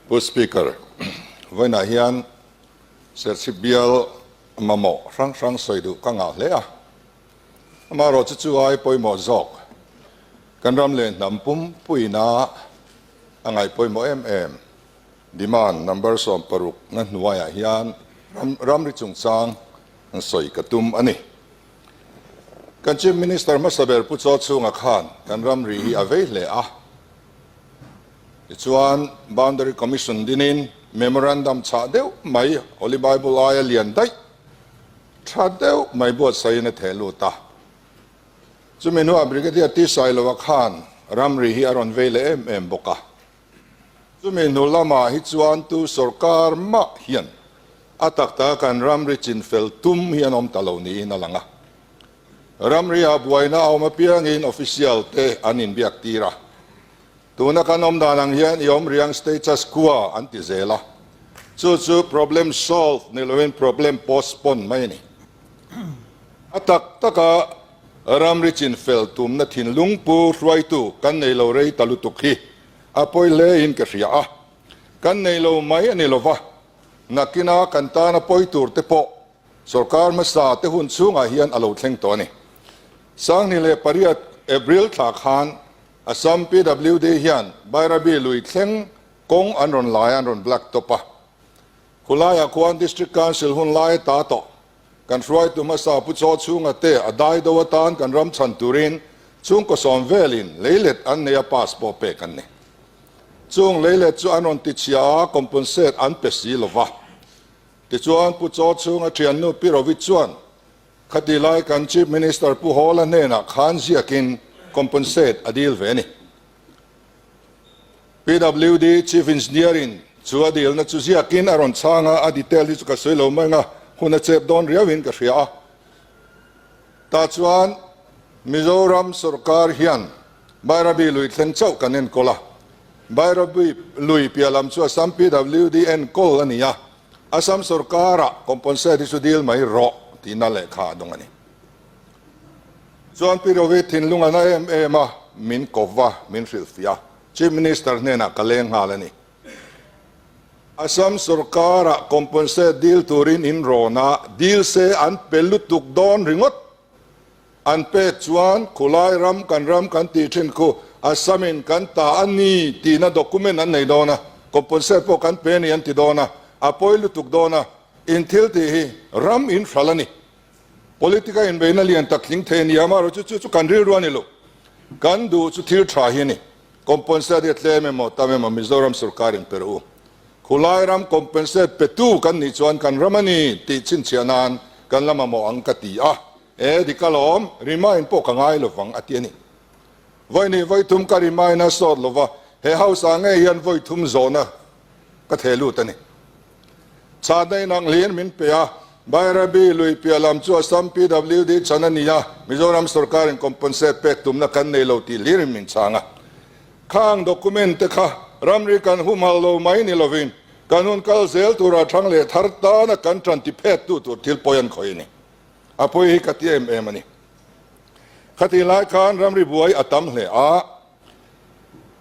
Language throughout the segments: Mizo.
Pu Speaker, vawiinah hian Serchhip bial mamawh hrang hrang sawi duh ka ngah hle a. Amaherawhchu chu ai pawimawh zawk kan ram leh hnam pumpuina a ngaih pawimawh em em. Demand number 16 na hnuaiah hian ramri chungchang sawi ka tum a ni. Kan Chief Minister hmasa ber Pu Chaw Chhunga khan kan ramri hi a vei hle a. Tichuan Boundary Commission dinin Memorandum chhah deuh mai Holy Bible aia lian daih tha deuh mai buatsaihin a theh lut a. Chumi hnuah Brigadier T Sailoa khan ramri hi a rawn vei leh em em bawk a. Chumi hnu lamah hi chuan tu sorkar mah hian a tak taka kan ramri chinfel tum hi an awm ta lo niin a lang a. Ramri-ah buaina a awm apiangin official te an inbiak tir a. Tuna kan awm dan ang hian i awm riang status quo an ti zel a. Chu chu problem solve ni loin problem postpone mai a ni. A tak taka ramri chinfel tumna thinlung pu hruaitu kan nei lo rei ta lutuk hi a pawi hlein ka hria a. Kan nei lo mai a ni lova, nakina kan tana pawi tur te pawh Sorkar hmasa te hun chhungah hian a lo thleng tawh a ni. 28 April thla khan Assam PWD hian Bairabi lui thleng kawng an rawn lai a, an rawn black top a. Khulaiah khuan District Council hun lai ta tawh kan hruaitu hmasa Pu Chaw Chhunga te a dai do atan kan ram chhan turin chhungkaw sawm velin leilet an nei a pass pawh pek an ni. Chung leilet chu an rawn tichhia a, compensate an pe si lova. Tichuan, Pu Chaw chhunga thiannu Pi Rovi chuan khati lai kan Chief Minister Pu Hawla hnenah khan ziakin compensate a dil ve a ni. PWD Chief Engineer-in chu a dilna chu ziakin a rawn chhang a, a detail hi chu ka sawi lo mai ang a, hun a chep dawn riauin ka hria a. Tah chuan Mizoram sorkar hian Bairabi lui thleng chauh kan enkawl a, Bairabi lui piah lam chu Assam PWD enkawl a ni a, Assam sorkara compensate hi chu dil mai rawh tihna lehkha a dawng a ni. Chuan Pi Rovi thinlung a na em em a, min kawp va, min hrilhfiah a, Chief Minister hnenah ka leng nghal a ni. Assam sorkara compensate dil turin in rawn a, dil se an pe lutuk dawn ringawt. An pek chuan khulai ram kan ram kan tih thin khu Assam-in kan ta a ni tihna document an nei dawn a, compensate pawh kan pe a ni an ti dawn a, a pawi lutuk dawn a, in thil tih hi ram in hral a ni. Politic-a inbeihna lian tak tling thei a ni a, amaherawhchu chu chu kan rilru a ni lo. Kan duh chu thil tha hi a ni. Compensate hi a tlem emaw tam emaw Mizoram sorkarin pe rawh u. Khulai ram compensate petu kan nih chuan kan ram a ni tih chhinchhiah nan kan la mamawh ang ka ti a. E dik alawm, remind pawh ka ngai lovang a ti a ni. Vawi nih vawi thum ka remind a sawt lova, he house ah ngei hian vawi thum zawhna ka theh lut a ni. Chhahna inang hlir min pe a, Bairabi lui piah lam chu Assam PWD chan a ni a, Mizoram sorkarin compensate pek tumna kan nei lo tih hlirin min chhang a. Khang document te kha ramri kan humhal lo mai ni lovin kan hun kal zel tura thang leh thar tana kan tan ti phet tu tur thil pawi an khawih a ni. A pawi hi ka ti em em a ni. Khatih lai khan ramri buai a tam hle a,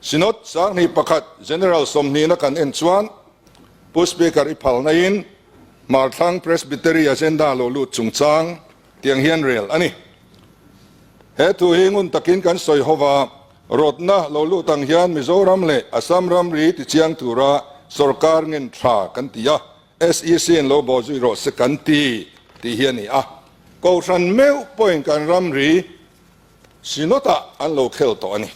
Synod 21 General 20na kan en chuan Pu Speaker i phalna in Hmarthlang Presbytery agenda lo lut chungchang tiang hian rel a ni. He thu hi ngun takin kan sawi ho va, rawtna lo lut ang hian Mizoram leh Assam ramri tichiang tura sorkar ngen tha kan ti a, SEC in lo bawh zui rawh se kan ti tih hi a ni a. Kohhran meuh pawhin kan ramri Synod-ah an lo khel tawh a ni.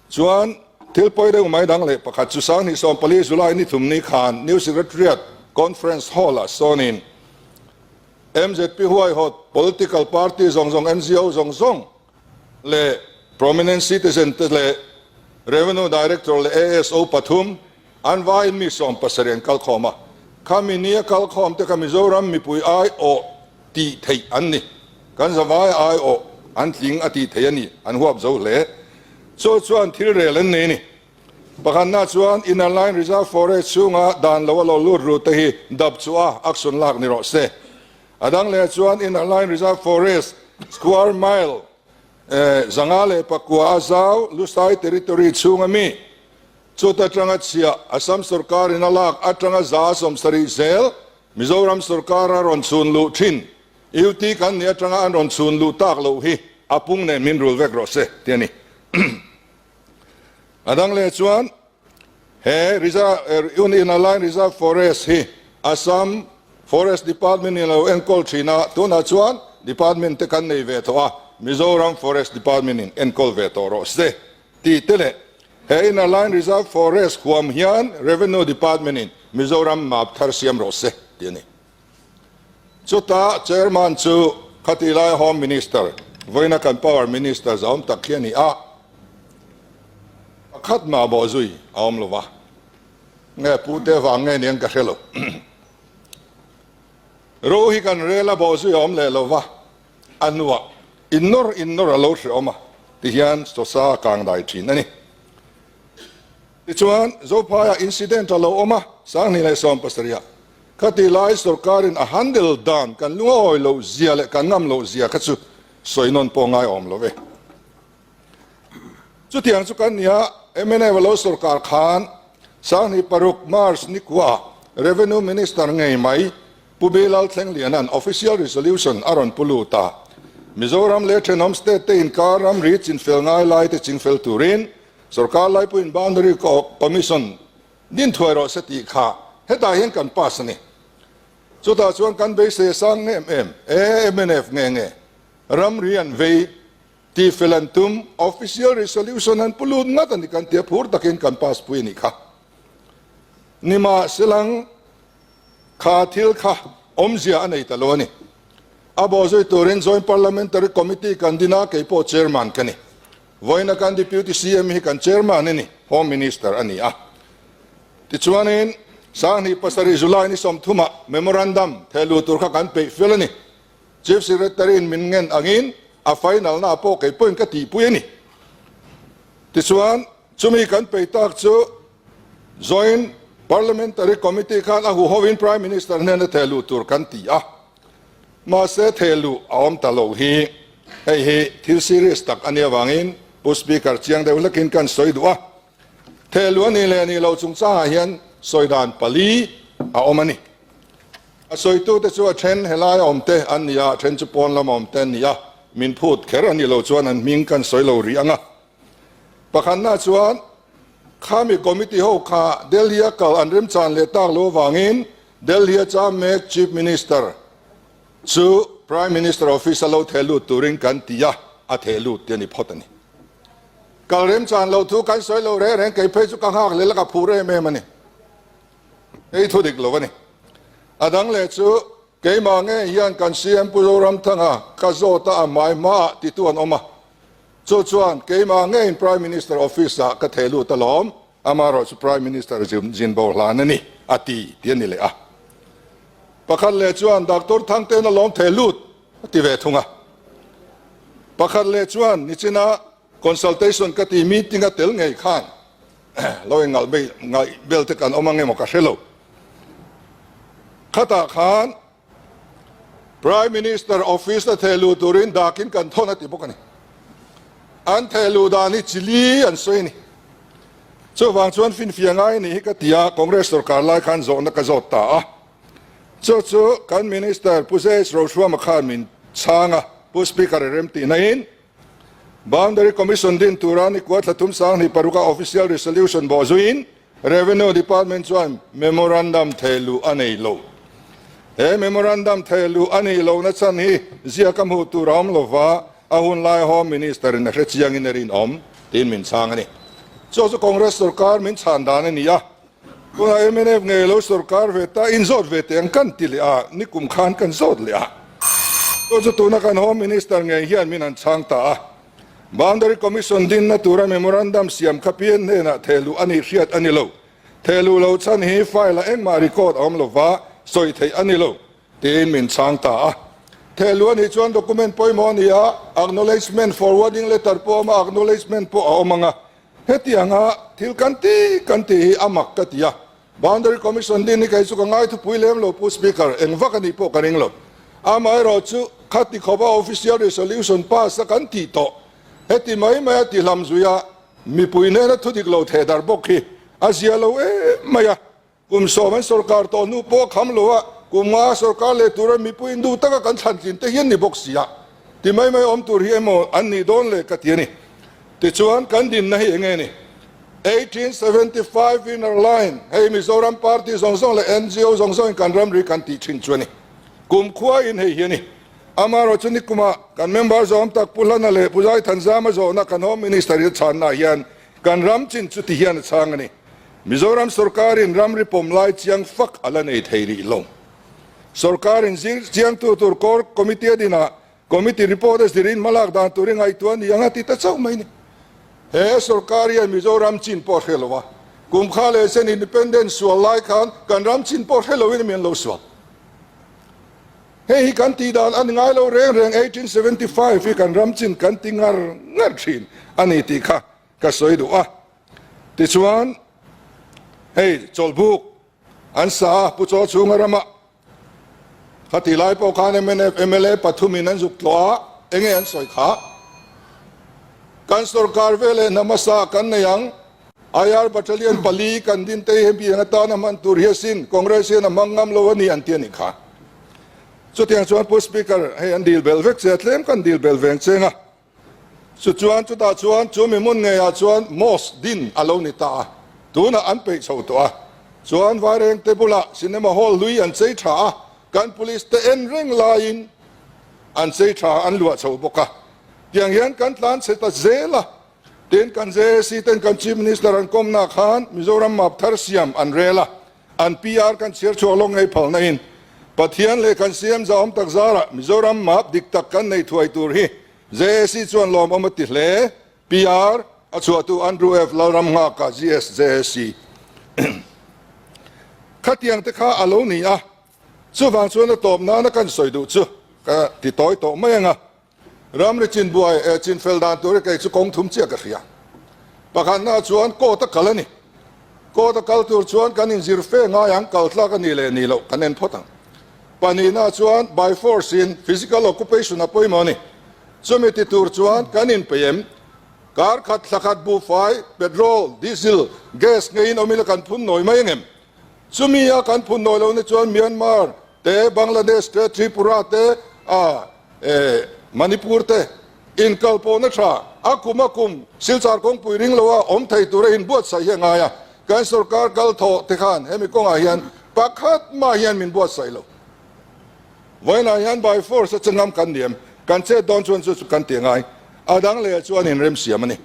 Chuan thil pawi deuh mai dang leh pakhat chu 2014 July ni thum ni khan New Secretariat Conference Hall-ah sawnin MZP huaihawt political party zawng zawng, NGO zawng zawng leh prominent citizen te leh Revenue Director leh ASO pathum an vaiin mi 70 an kalkhawm a. Khami nia kalkhawm te kha Mizoram mipui aiawh tih theih an ni. Kan zavai aiawh an tling a tih theih a ni, an huap zo hle. Chu chuan thil rel an nei a ni. Pakhatna chuan Inner Line Reserve Forest chhunga dan lo a lo lut ru te hi dap chu a action lak ni rawh se. A dang leh chuan Inner Line Reserve Forest square mile 509 a zau Lusai Territory chhunga mi. Chuta atanga chhiah Assam sorkarin a lak atanga 70% zel Mizoram sorkar a rawn chhun luh thin. UT kan nih atanga an rawn chhun luh tak loh hi a pung nen min rul vek rawh se ti a ni. A dang leh chuan he Reserve Inner Line Reserve Forest hi Assam Forest Department in a lo enkawl thin a, tunah chuan Department te kan nei ve tawh a, Mizoram Forest Department in enkawl ve tawh rawh se tih te leh he Inner Line Reserve Forest huam hian Revenue Department in Mizoram map thar siam rawh se tih a ni. Chutah Chairman chu khatih lai Home Minister, vawiina kan Power Minister zahawm tak khi a ni a, pakhat mah bawhzui a awm lo va, nge Pu te vang nge niang ka hre lo. Ro hi kan rel a bawhzui a awm leh lo va, a hnuah innawr innawr a lo hre awm a, tihian Sosa a kang dai thin a ni. Tichuan, Zophaiah incident a lo awm a, 2017 ah. Khati lai sorkarin a handle dan kan lungawi loh zia leh kan ngam loh zia kha chu sawi nawn pawh ngai awm lo ve. Chutiang chu kan nia, mnf a lo sorkar khan 2006 March nikua Revenue Minister ngei mai Pu Bilal Thlengliana'n Official Resolution a rawn pu lut a, Mizoram leh thenawm state te inkar ramri chinfel ngai lai te chingfel turin sorkar laipuiin Boundary Commission Din thuai rawh se tih kha hetah hian kan pass a ni. Chutah chuan kan beisei a sang em em e, mnf nge nge ramri an vei tih fel an tum, official resolution an pu lut ngat a ni kan tia phur takin kan pass pui a nih kha. Nimahselang kha thil kha awmzia a nei ta lo a ni. A bawhzui turin Joint Parliamentary Committee kan din a, kei pawh chairman ka ni. Vawiina kan Deputy CM hi kan Chairman a ni, Home Minister a ni a. Tichuanin, 2007 July ni 30 ah Memorandum thehluh tur kha kan peih fel a ni. Chief Secretary in min ngen angin a final na pawh kei pawhin ka tihpui a ni. Tichuan, chumi kan peih tak chu Joint Parliamentary Committee khan a huhovin Prime Minister hnena thehluh tur kan ti a. Mahse thehluh a awm ta lo hi hei hi thil serious tak a nih avangin Pu Speaker chiang deuh hlekin kan sawi duh a. Thehluh a nih leh nih loh chungchangah hian sawi dan pali a awm a ni. A sawitute chu a then helai a awm te an ni a, a then chu pawn lama awm te an ni a, min phut kher a nih loh chuan an hming kan sawi lo rih ang a. Pakhatna chuan khami committee ho kha Delhi a kal an remchan leh tak lo avangin Delhi a cham mek Chief Minister chu Prime Minister office a lo theh lut turin kan ti a, a theh lut ti a ni phawt a ni. Kal remchan lo thu kan sawi lo reng reng kei phei chu ka nghak leh la ka phur em em a ni. Hei thu dik lo a ni. A dang leh chu keimah nge hian kan CM Pu Zoramthanga ka zawt a a hmai hmaah titu an awm a. Chu chuan keimah ngeiin Prime Minister office ah ka theh lut alawm, amaherawh chu Prime Minister zin bo hlan a ni, a ti ti a ni leh a. Pakhat leh chuan Doctor Thangte'n alawm theh lut a ti ve thung a. Pakhat leh chuan nichina consultation ka ti meeting a tel ngei khan lo in ngaih bel te kan awm ang emaw ka hre lo. Khatah khan Prime Minister office a theh luh turin dakin kan thawn a ti bawk a ni. An theh luh dan hi chili an sawi a ni. Chuvang chuan finfiah ngai nih hi ka ti a, Congress sorkar lai khan zawhna ka zawt ta a. Chu chu kan Minister Pu JH Rohruama khan min chhang a, Pu Speaker i remtih nain Boundary Commission din tura ni kua thla thum 2006 a official resolution bawh zuiin Revenue Department chuan memorandum thehluh a nei lo. He memorandum thehluh a nih lohna chhan hi ziak a hmuh tur a awm lova, a hun lai Home Minister in a hre chiangin a rinawm tiin min chhang a ni. Chu chu Congress sorkar min chhan dan a ni a, tunah mnf ngei lo sorkar ve ta inzawt ve teh ang kan ti leh a, nikum khan kan zawt leh a. Chu chu tuna kan Home Minister ngei hian min han chhang ta a. Boundary Commission dinna tura memorandum siam kha PN hnenah thehluh a nih hriat a ni lo. Thehluh lo chhan hi file-ah engmah record a awm lova sawi theih a ni lo, tiin min chhang ta a. Thehluh a nih chuan document pawimawh a ni a, acknowledgement forwarding letter pawh a awm a, acknowledgement pawh a awm ang a. Hetianga thil kan ti kan tih hi a mak ka ti a. Boundary Commission din hi kei chu ka ngai thupui lem lo Pu Speaker, eng vak a nih pawh ka ring lo. Amaherawhchu khati khawpa official resolution pass a kan tih tawh, heti mai mai a ti hlam zui a, mipui hnena thu dik lo theh darh bawk hi A zia lo em mai a, kum sawm an sorkar tawh hnu pawh a kham lo a, kum nga sorkar leh tura mipui in duh taka kan thlan tlin te hian ni bawk si a, ti mai mai awm tur hi emaw an nih dawn le ka ti a ni. Tichuan kan dinna hi enge ni? 1875 Inner Line, hei Mizoram party zawng zawng leh ngo zawng zawngin kan ramri kan tih thin chu a ni. Kum khua in hei hi a ni. Amaherawhchu nikuma kan member zawm tak Pu Hlana leh Pu Zaithanzama zawhna kan Home Minister hi a chhanna hian kan ram chin chu ti hian a chhang a ni. Mizoram sorkarin ramri pawm lai chiang fak a la nei thei rih lo. Sorkarin zir chiangtu tur Core Committee a dinah Committee report a zirin hmalak dan tur i ngaihtuah a ni ang a ti ta chauh mai ni. He sorkar hian Mizoram chin pawh a hre lo a, kum kha leh chen independence sual lai khan kan ram chin pawh hre loin mi an lo sual. Hei hi kan tih dan a ni ngai lo reng reng, 1875 hi kan ram chin kan ti ngar ngar thin a ni tih kha ka sawi duh a. Tichuan hei chawlhbuk an sa a, Pu Chaw chhunga ramah Khati lai pawh khan mnf mla pathumin an zuk tlawh a, enge an sawi kha? Kan sorkar veleh hna hmasa kan nei ang, IR battalion pali kan din te hi hemi ang atana hman tur hi asin, Congress hian a hmang ngam lo a ni an ti a nih kha. Chutiang chuan Pu Speaker, hei an dil belh vek che a, tlem kan dil belh veng cheng a. Chuchuan chutah chuan chu mi hmun ngeiah chuan mosque din a lo ni ta a, tunah an peih chho tawh a. Chuan Vairengte bulah cinema hall hlui an chei tha a, kan police te en reng laiin an chei tha an luah chho bawk a. Tiang hian kan tlan chhe ta zel a, tin kan JAC ten kan Chief Minister an kawmna khan Mizoram map thar siam an rel a, An PR kan chhiar chhuah lawk ngei phalna in Pathian leh kan CM zahawm tak zarah Mizoram map dik tak kan nei thuai tur hi JAC chuan lawmawm a ti hle. PR a chhuahtu Andrew F. Lalramnghaka GS JAC Khatiang te kha a lo ni a, chuvang chuan a tawp nana kan sawi duh chu ka ti tawi tawh mai ang a. Ramri chinbuai eh chinfel dan tur hi kei chu kawng thum chiah ka hria. Pakhatna chuan court a kal a ni. Court a kal tur chuan kan inzir fe ngai ang, kal tlak a nih leh nih loh kan en phawt ang. Pahnihna chuan by force in physical occupation a pawimawh a ni. Chumi ti tur chuan kan inpeih em? Kar khat thla khat buhfai, petrol, diesel, gas ngeiin awm ila kan phun nawi mai angem? Chumi a kan phun nawi lohna chuan Myanmar te, Bangladesh te, Tripura te, a e Manipur te inkalpawhna tha a kum a kum Silchar kawngpui ring loa awm thei tura inbuatsaih hi a ngai a, kan sorkar kal thawh te khan hemi kawngah hian pakhat mah hian min buatsaih lo. Vawiinah hian by force a che ngam kan ni em? Kan chet dawn chuan chu chu kan ti ngai. A dang leh chuan inremsiam a ni.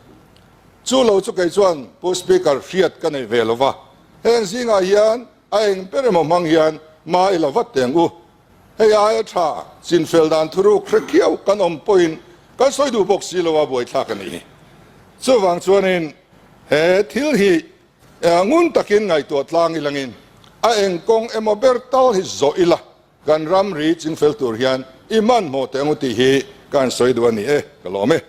Chu lo chu kei chuan Pu Speaker hriat ka nei ve lo va, heng zingah hian a eng ber emaw hmang hian hma i la vat teng u. Hei aia tha chinfel dan thuruk hre khiau kan awm pawhin kan sawi duh bawk si lo a buaithlak a nih hi. Chuvang chuanin he thil hi ngun takin ngaihtuah tlang ilangin a eng kawng emaw ber tal hi zawh ila kan ramri chinfel tur hian i hmanhmawh teh ang u tih hi kan sawi duh a ni e, ka lawm e.